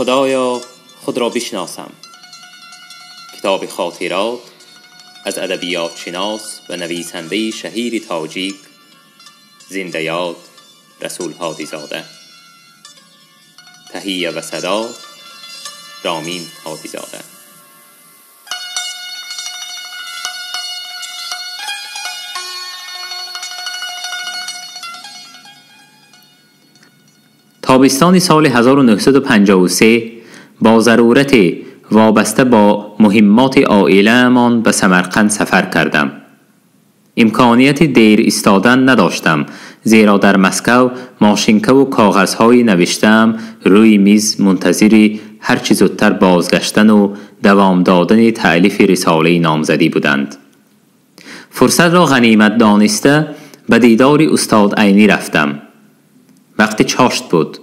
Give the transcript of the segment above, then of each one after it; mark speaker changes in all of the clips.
Speaker 1: خدایا خود را بشناسم. کتاب خاطرات از ادبیات شناس و نویسنده شهیر تاجیک زنده یاد رسول هادیزاده. تهیه و صدا رامین هادیزاده. تابستان سال 1953 با ضرورت وابسته با مهمات عائله‌مان به سمرقند سفر کردم. امکانیت دیر ایستادن نداشتم، زیرا در مسکو ماشینکه و کاغذهای نوشتم روی میز منتظر هرچی زودتر بازگشتن و دوام دادن تألیف رساله نامزدی بودند. فرصت را غنیمت دانسته به دیدار استاد عینی رفتم. وقت چاشت بود.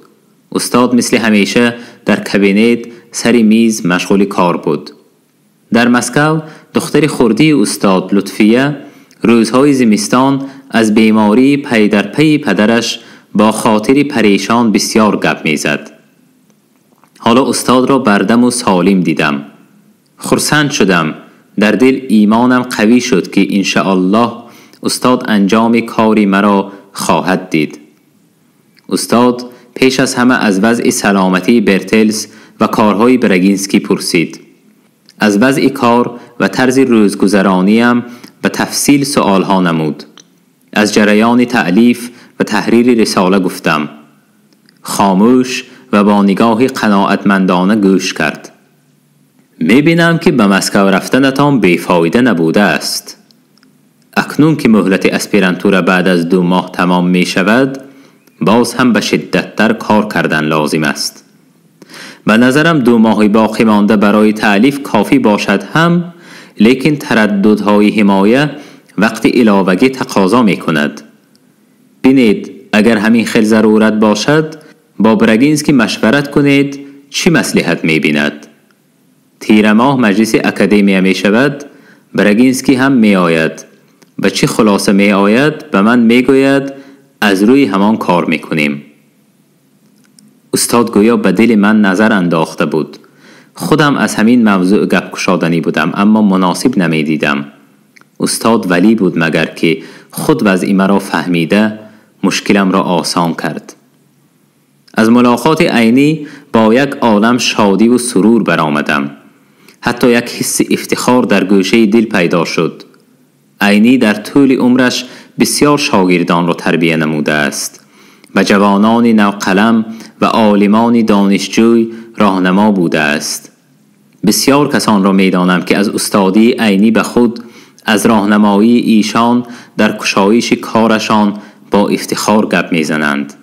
Speaker 1: استاد مثل همیشه در کابینت سر میز مشغول کار بود. در مسکو دختر خردی استاد لطفیه روزهای زمستان از بیماری پی در پی پدرش با خاطر پریشان بسیار گپ میزد. حالا استاد را بردم و سالم دیدم. خرسند شدم. در دل ایمانم قوی شد که انشاءالله استاد انجام کاری مرا خواهد دید. استاد پیش از همه از وضع سلامتی برتلز و کارهای برگینسکی پرسید. از وضع کار و طرز روزگذرانیم به تفصیل سوالها نمود. از جریان تألیف و تحریر رساله گفتم. خاموش و با نگاه قناعتمندانه گوش کرد. میبینم که به مسکو رفتنتان بیفایده نبوده است. اکنون که مهلت اسپیرانتور بعد از 2 ماه تمام می شود، باز هم به شدت‌تر کار کردن لازم است. به نظرم 2 ماه باقی مانده برای تألیف کافی باشد هم، لیکن ترددهای حمایه وقت علاوگی تقاضا می کند. بینید اگر همین خیل ضرورت باشد با برگینسکی مشورت کنید چی مصلحت می بیند. تیر ماه مجلس اکادمی می شود، برگینسکی هم می آید. به چی خلاصه می آید به من می گوید، از روی همان کار می کنیم. استاد گویا به دل من نظر انداخته بود. خودم از همین موضوع گپ کشادنی بودم، اما مناسب نمی دیدم. استاد ولی بود مگر که خود وضع مرا فهمیده مشکلم را آسان کرد. از ملاقات عینی با یک عالم شادی و سرور برآمدم. حتی یک حس افتخار در گوشه دل پیدا شد. عینی در طول عمرش بسیار شاگردان را تربیه نموده است و جوانان نوقلم و عالمان دانشجوی راهنما بوده است. بسیار کسان را می‌دانم که از استادی عینی به خود، از راهنمایی ایشان در کشایش کارشان با افتخار گپ می‌زنند.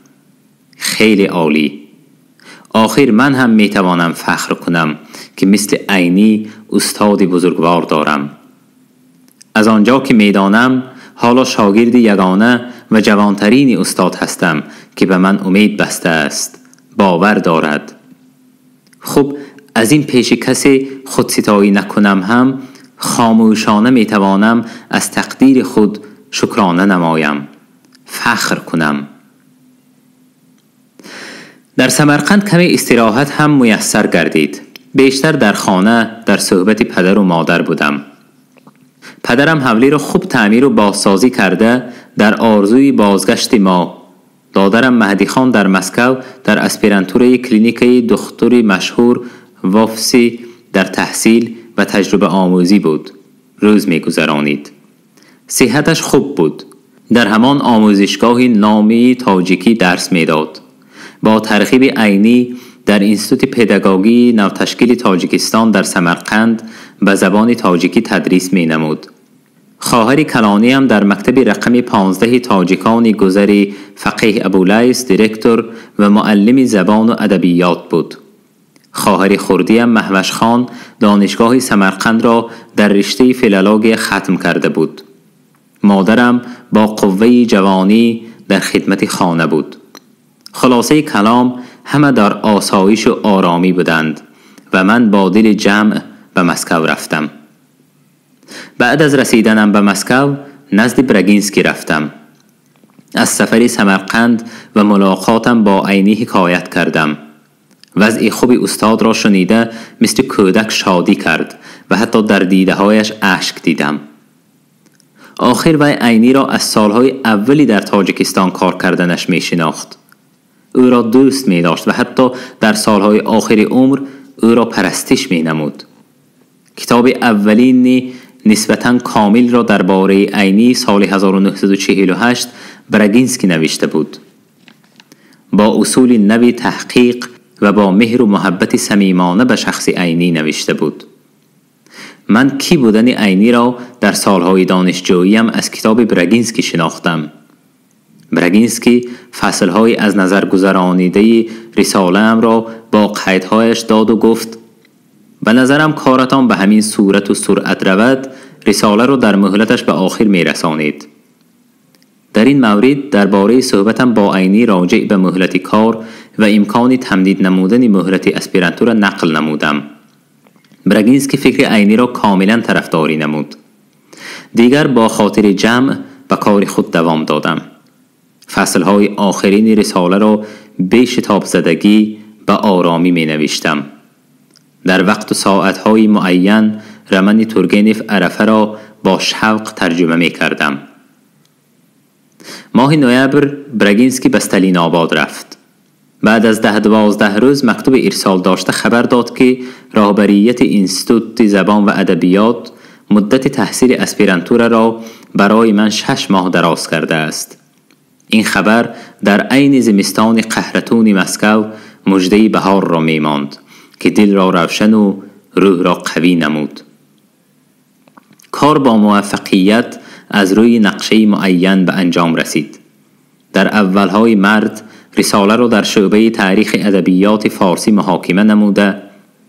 Speaker 1: خیلی عالی. آخر من هم می‌توانم فخر کنم که مثل عینی استاد بزرگوار دارم. از آنجا که می‌دانم حالا شاگرد یگانه و جوانترین استاد هستم که به من امید بسته است، باور دارد. خب از این پیش کسی خودستایی نکنم هم خاموشانه میتوانم از تقدیر خود شکرانه نمایم، فخر کنم. در سمرقند کمی استراحت هم میسر گردید. بیشتر در خانه در صحبت پدر و مادر بودم. پدرم حولی را خوب تعمیر و بازسازی کرده در آرزوی بازگشت ما. دادرم مهدی خان در مسکو در اسپیرانتوری کلینیک دکتر مشهور وافسی در تحصیل و تجربه آموزی بود. روز می‌گذرانید. صحتش خوب بود. در همان آموزشگاه نامی تاجیکی درس میداد. با ترغیب عینی در اینستیتوت پداگوژی نوتشکیل تاجیکستان در سمرقند به زبان تاجیکی تدریس می نمود. خواهر کلانی هم در مکتب رقم 15 تاجیکان گذر فقیه ابولیث دیرکتور و معلم زبان و ادبیات بود. خواهر خردی هم مهوش خان دانشگاه سمرقند را در رشته فیلولوژی ختم کرده بود. مادرم با قوه جوانی در خدمت خانه بود. خلاصه کلام همه در آسایش و آرامی بودند و من با دل جمع به مسکو رفتم. بعد از رسیدنم به مسکو نزد برگینسکی رفتم. از سفر سمرقند و ملاقاتم با عینی حکایت کردم. وضع خوب استاد را شنیده مثل کودک شادی کرد و حتی در دیده هایش اشک دیدم. آخر وی عینی را از سالهای اولی در تاجیکستان کار کردنش می شناخت. او را دوست می داشت و حتی در سالهای آخر عمر او را پرستش می نمود. کتاب اولین نسبتاً کامل را درباره عینی سال 1948 برگینسکی نوشته بود. با اصول نوی تحقیق و با مهر و محبت صمیمانه به شخص عینی نوشته بود. من کی بودن عینی را در سالهای دانشجوییم از کتاب برگینسکی شناختم. برگینسکی فصلهای از نظر گذرانیده رساله‌ام را با قیدهایش داد و گفت: به نظرم کارتان به همین صورت و سرعت رود، رساله را در مهلتش به آخر می رسانید. در این مورد درباره صحبتم با عینی راجع به مهلت کار و امکان تمدید نمودن مهلت اسپیرانتو را نقل نمودم. برگینسکی فکر عینی را کاملا طرفداری نمود. دیگر با خاطر جمع به کار خود دوام دادم. فصلهای آخرین رساله را بی شتاب زدگی به آرامی می نوشتم. در وقت و ساعتهای معین رمان تورگنیف عرفه را با شوق ترجمه می کردم. ماه نوامبر برگینسکی به ستالین آباد رفت. بعد از 10-12 روز مکتوب ارسال داشته خبر داد که راهبریت اینستیتوت زبان و ادبیات مدت تحصیل اسپیرانتور را برای من 6 ماه دراز کرده است. این خبر در عین زمستان قهرتون مسکو مژده بهار را می ماند که دل را روشن و روح را قوی نمود. کار با موفقیت از روی نقشه معین به انجام رسید. در اولهای مرد رساله را در شعبه تاریخ ادبیات فارسی محاکمه نموده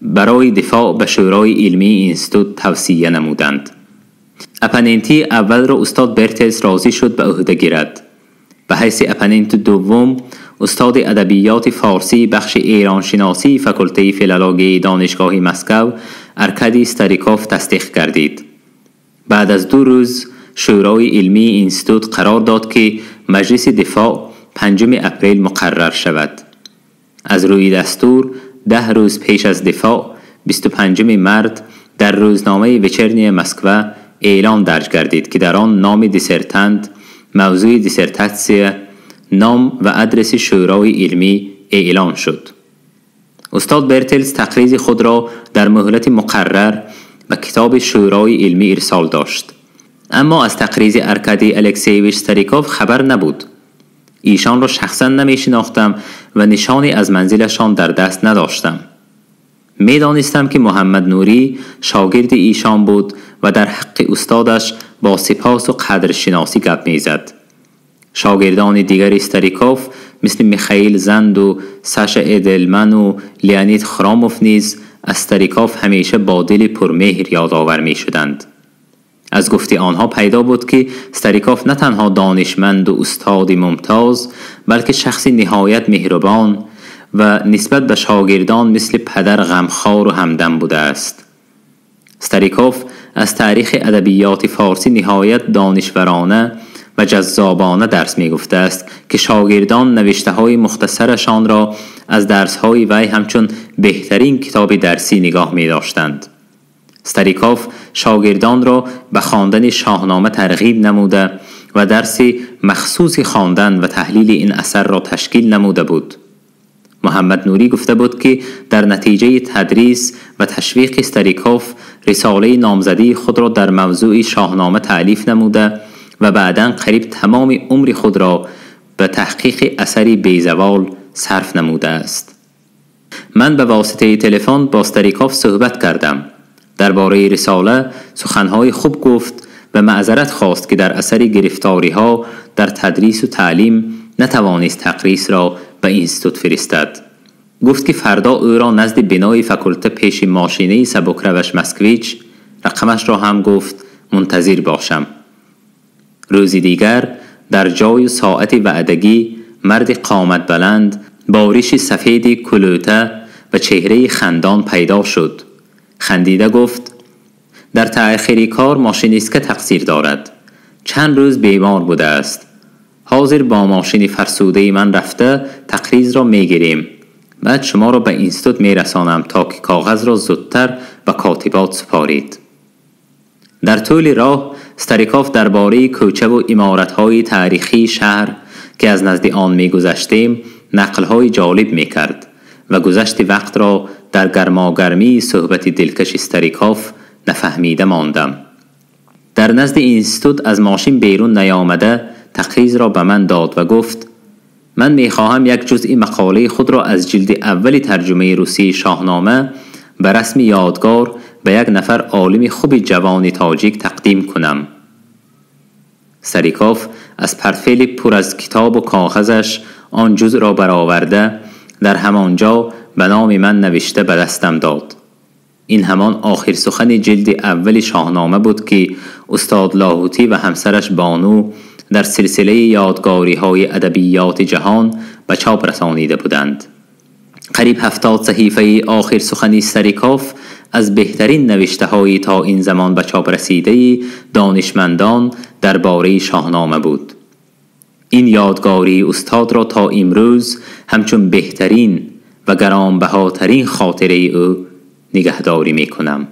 Speaker 1: برای دفاع به شورای علمی اینستیتوت توصیه نمودند. اپننتی اول را استاد برتلز راضی شد به عهده گیرد. به حیث اپننت دوم استاد ادبیات فارسی بخش ایرانشناسی فاکولته فیلولوژی دانشگاه مسکو ارکادی ستاریکوف تصدیق گردید. بعد از 2 روز شورای علمی اینستیتوت قرار داد که مجلس دفاع 5 اپریل مقرر شود. از روی دستور 10 روز پیش از دفاع 25 مارس در روزنامه وچرنی مسکو اعلان درج گردید که در آن نام dissertant، موضوع دیسرتاسیا، نام و ادرس شورای علمی اعلان شد. استاد برتلز تقریظ خود را در مهلت مقرر به کتاب شورای علمی ارسال داشت، اما از تقریظ ارکادی الکسیویچ ستاریکوف خبر نبود. ایشان را شخصا نمی شناختم و نشانی از منزلشان در دست نداشتم. می دانستم که محمد نوری شاگرد ایشان بود و در حق استادش با سپاس و قدرشناسی گپ می زد. شاگردان دیگر ستاریکوف مثل میخائیل زند و ساشا ادلمن و لئونید خراموف نیز از ستاریکوف همیشه با دل پرمهر یادآور می شدند. از گفته آنها پیدا بود که ستاریکوف نه تنها دانشمند و استاد ممتاز، بلکه شخصی نهایت مهربان و نسبت به شاگردان مثل پدر غمخوار و همدم بوده است. ستاریکوف از تاریخ ادبیات فارسی نهایت دانشورانه و جذابانه درس می گفته است که شاگردان نوشته های مختصرشان را از درس های وی همچون بهترین کتاب درسی نگاه می داشتند. ستاریکوف شاگردان را به خواندن شاهنامه ترغیب نموده و درس مخصوص خواندن و تحلیل این اثر را تشکیل نموده بود. محمد نوری گفته بود که در نتیجه تدریس و تشویق ستاریکوف رساله نامزدی خود را در موضوع شاهنامه تألیف نموده و بعداً قریب تمام عمر خود را به تحقیق اثری بی‌زوال صرف نموده است. من به واسطه تلفن با ستاریکوف صحبت کردم. درباره رساله سخنهای خوب گفت و معذرت خواست که در اثر گرفتاری‌ها در تدریس و تعلیم نتوانست تقریص را به اینستیتوت فرستد. گفت که فردا او را نزد بنای فاکولته پیش ماشینه سبکروش مسکویچ، رقمش را هم گفت، منتظر باشم. روزی دیگر در جای و ساعت وعدگی مرد قامت بلند با ریش سفید کلوته و چهره خندان پیدا شد. خندیده گفت: در تأخیر کار ماشینیست که تقصیر دارد. چند روز بیمار بوده است. حاضر با ماشین فرسوده من رفته تقریظ را میگیریم. بعد شما را به اینستیتوت می رسانم تا که کاغذ را زودتر به کاتبات سپارید. در طول راه ستریکاف درباره کوچه و عمارت‌های تاریخی شهر که از نزد آن می‌گذشتیم نقل‌های جالب می‌کرد و گذشت وقت را در گرماگرمی صحبت دلکش ستریکاف نفهمیده ماندم. در نزد اینستیتوت از ماشین بیرون نیامده تقریظ را به من داد و گفت من می‌خواهم یک جزء مقاله خود را از جلد اول ترجمه روسی شاهنامه به رسم یادگار به یک نفر عالم خوب جوان تاجیک تقدیم کنم. ستریکاف از پرتفیل پر از کتاب و کاغذش آن جزء را برآورده در همانجا به نام من نوشته به دستم داد. این همان آخر سخن جلد اول شاهنامه بود که استاد لاهوتی و همسرش بانو در سلسله یادگاری های ادبیات جهان به چاپ رسانیده بودند. قریب 70 صحیفه آخر سخنی ستریکاف از بهترین نوشته های تا این زمان به چاپ رسیده دانشمندان درباره شاهنامه بود. این یادگاری استاد را تا امروز همچون بهترین و گرانبهاترین خاطره او نگهداری می کنم.